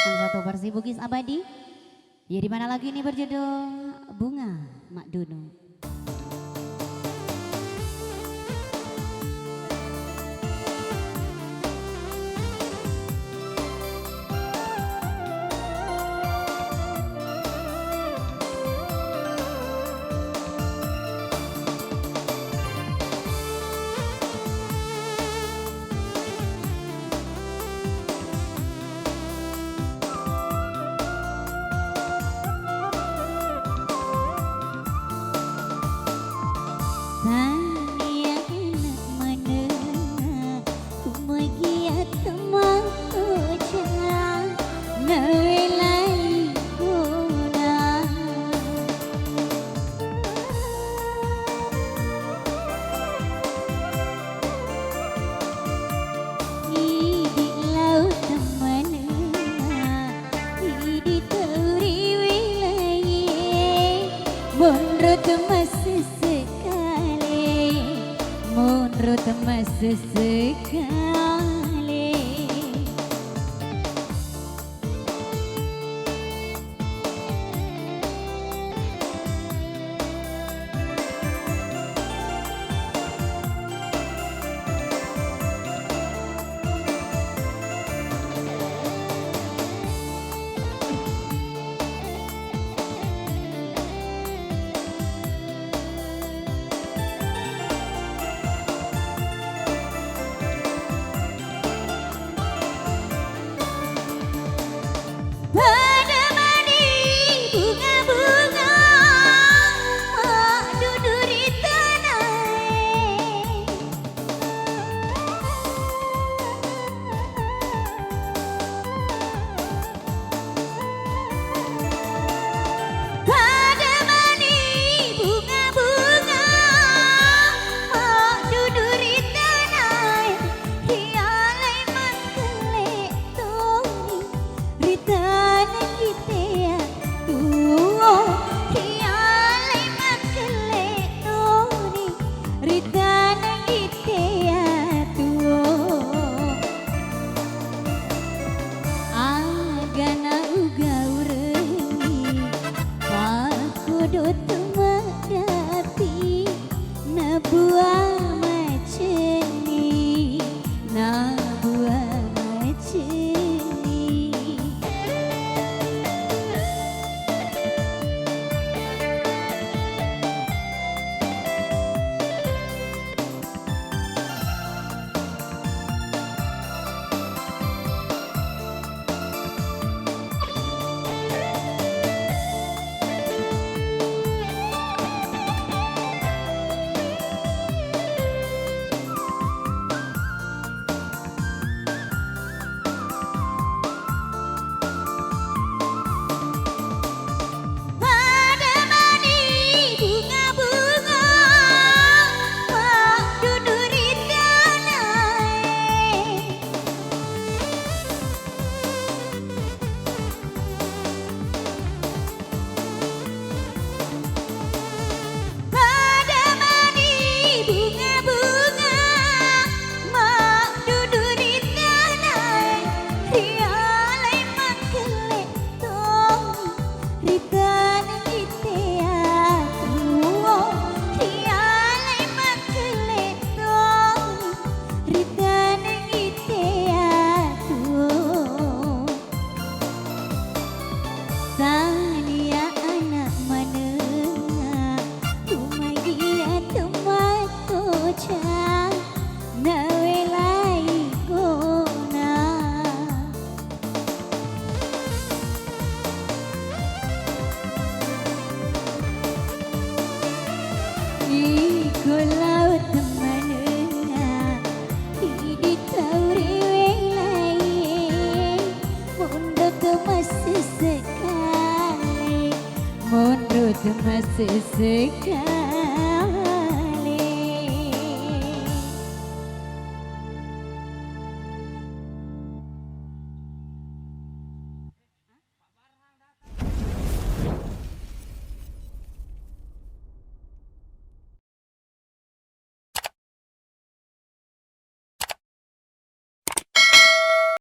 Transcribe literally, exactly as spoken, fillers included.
Salah satu versi Bugis abadi. Ya, di mana lagu ini berjudul Bunga Maddunu. Tania anak manenna, kumagia tematoja, nawelai gona. Idi lao temmanenna, idi tau ri wilayae, monro temmassessekale, monro temmassessekale. Pada mani bunga-bunga madduduri tanae. Pada mani bunga-bunga madduduri tanae, rialai makkelle toni ri taneng itea tuo, rialai makkelle toni ri taneng itea tuo. Agana ugaurengngi pakkodo tu madapi, nabuang macenni, nabuang macenni. Pada mani bunga-bunga madduduri tanae. Pada mani bunga-bunga madduduri tanae, rialai makkelle toni ri taneng itea tuo, rialai makkelle toni ri taneng itea tuo. Tania anak manenna, kumagia tematoja, nawelai gona. Iko lao temmanenna, idi tau ri welai, monro temmassessekale, monro temmassessekale.